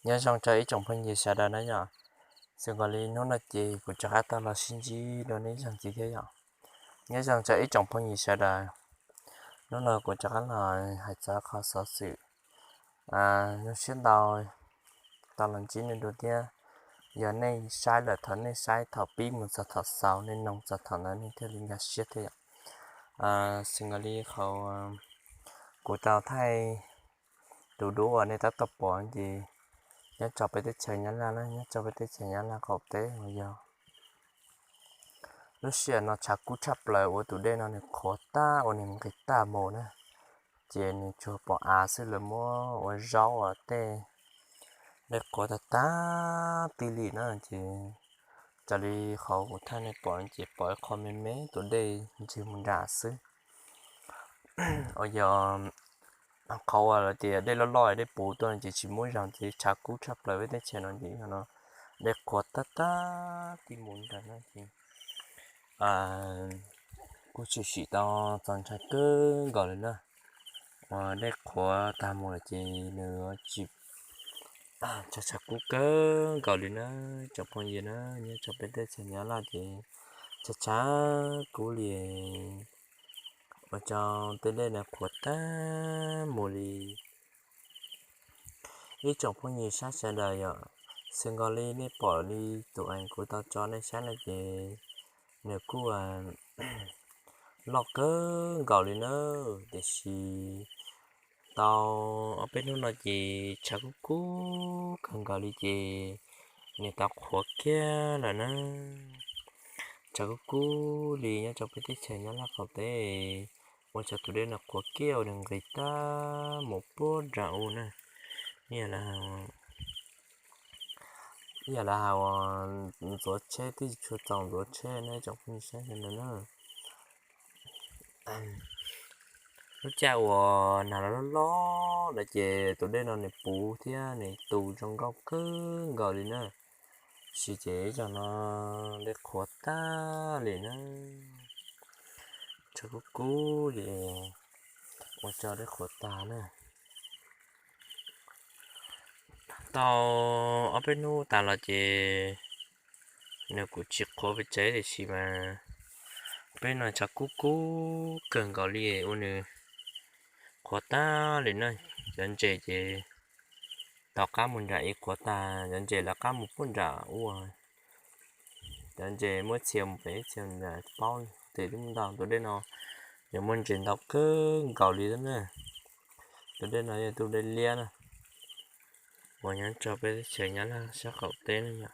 Nyob zoo rau ib tsoom phooj ywg sawv daws na yom. Xws nkaus li hnub no ces kuv rov qab tau los sib ntsib dua nej ib zaug ntxiv thiab yom. Nyob zoo rau ib tsoom phooj ywg sawv daws, hnub no kuv rov qab los hais txog qhov xov xwm zoo siab ntau tau los ntsib nej dua thiab. Yog nej saib lawm, thaum nej saib thaum pib mus txog thaum xaus, nej noog txog thaum ntawd nej thiaj li nkag siab thiab yom. Xws nkaus li qhov kuv tau thaij tus duab uas nej tab tom pom ces nyob rau peb teb chaws Nyab Laj na, nyob rau peb teb chaws Nyab Laj qaum teb uas yog lub sij hawm no tshav kub tshaj plaws, ua tus dej no nws qhuav tag ua nws nqis tag mus na. Ces nws tsuas pom av xwb, lawv muab ua zaub ua tej, dej qhuav tag tag tib li na. Ces raws li qhov kuv thaij nej pom ces pom ib qho me me tus dej ntsig mus nram xwb. Uas yog qhov uas lawv tias dej loj loj dej puv tuaj ces tsis muaj zog, ces tshav kub tshaj plaws peb teb chaws no ces yog no dej qhuav tag tag tib mus nram na ces kuj tshwm sim tau txaus ntshai kawg nkaus li na. Uas dej qhuav tag mus lawm ces nws tsis, tshav kub kawg nkaus li na. Tsoom phooj ywg na, nyob rau peb teb chaws Nyab Laj ces tshav tshav kub li, ua rau tej dej no qhuav tag mus li. Ib tsoom phooj ywg sab sawv daws yom, xws nkaus li nej pom li tus ees kuv tau tso nej saib no ces nws kuj loj kawg nkaus li na, tiam sis tau ob peb hnub no ces tshav kub kub kawg nkaus li ces nws tau qhuav kiag lawm na. Tshav kub kub li nyob rau peb teb chaws Nyab Laj qaum teb, ua rau tus dej no qhuav kiag ua nws nqis tag mus puag nram u na. Ib yam li, ib yam li hais uas ntxuav tsheb twb tsis tshua txaus ntxuav tsheb na, tsoom phooj ywg sab sawv daws na. Lub caij uas nag los loj loj lawm ces tus dej no nws puv thiab nws tu zoo nkauj kawg nkaus li na. Tiam sis ces ib zaug no dej qhuav tag li na, tshav kub kub li, ua rau dej qhuav tag na. Tau ob peb hnub tas los ces nws kuj tsis qhuav pes tsawg tiam sis mas peb no tshav kub kub kawg nkaus li ua nws qhuav tag li na. Cov ntses ces tom qab mus nram ib qhuav tag, cov ntses lawv qab mus puag nram ua, cov ntses muab txhia mus pem ib txhia nram paub tes twb ntau. Tus dej no yuav muaj ntses ntau kawg nkaus li na. Tus dej no yog tus dej liab na, uas nyob rau peb teb chaws Nyab Laj sab qaum teb na yom.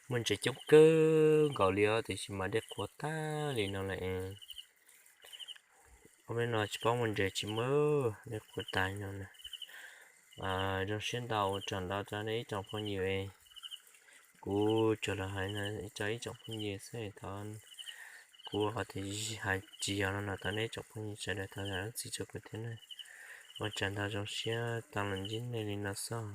Muaj ntses coob kawg nkaus li os, tiam sis mas dej qhuav tag li no lawm. Ob peb no tsis paub muaj ntses tsis muaj, dej qhuav tag li no na. Zoo siab ntau, ua tsaug ntau rau nej ib tsoom phooj ywg. Kuv tsuas los hais rau ib tsoom phooj ywg xwb, thov kuv qhov tias hais tsis yog no no thov nej ib tsoom phooj ywg sawv daws thov zam lub txim rau kuv thiab na. Ua tsaug ntau, zoo siab tau los ntsib nej li no xwb.